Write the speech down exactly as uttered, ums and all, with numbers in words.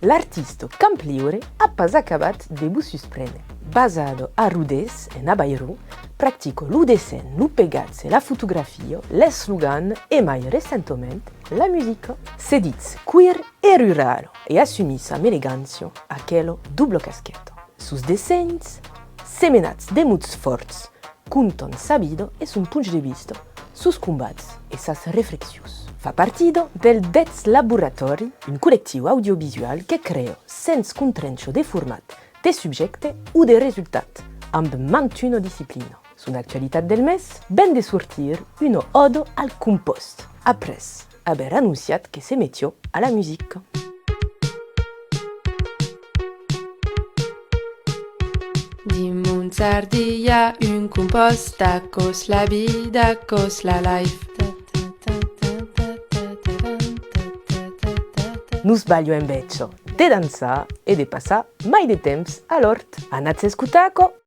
L'artista Camp Liure a pas acabat de vos susprene. Basada a Rodés, en Avairon, practica lo dessenh, lo pegatge, la fotografia, l'eslogan e mai recentament la musica. Se ditz queer e rurala e assumís amb elegància aquela dobla casqueta. Sos dessenhs, semenats de mots fòrts, contan sa vida e son ponch de vista, sos combats e sas reflexions. Fa partida del Dètz Laboratori, un collectiu audiovisual que crea sens contrénher de format, de subjècte o de resultat, amb mantuna disciplina. Son actualitat del mes, ven de sortir una òda al compòst, après aver anonciat que se metiá a la musica. Dimons, sardiá, un compòst, aquò's la vida, aquò's la life. Nos balha enveja de dançar e de passar mai de temps a l'òrt. Anatz escotar aquò!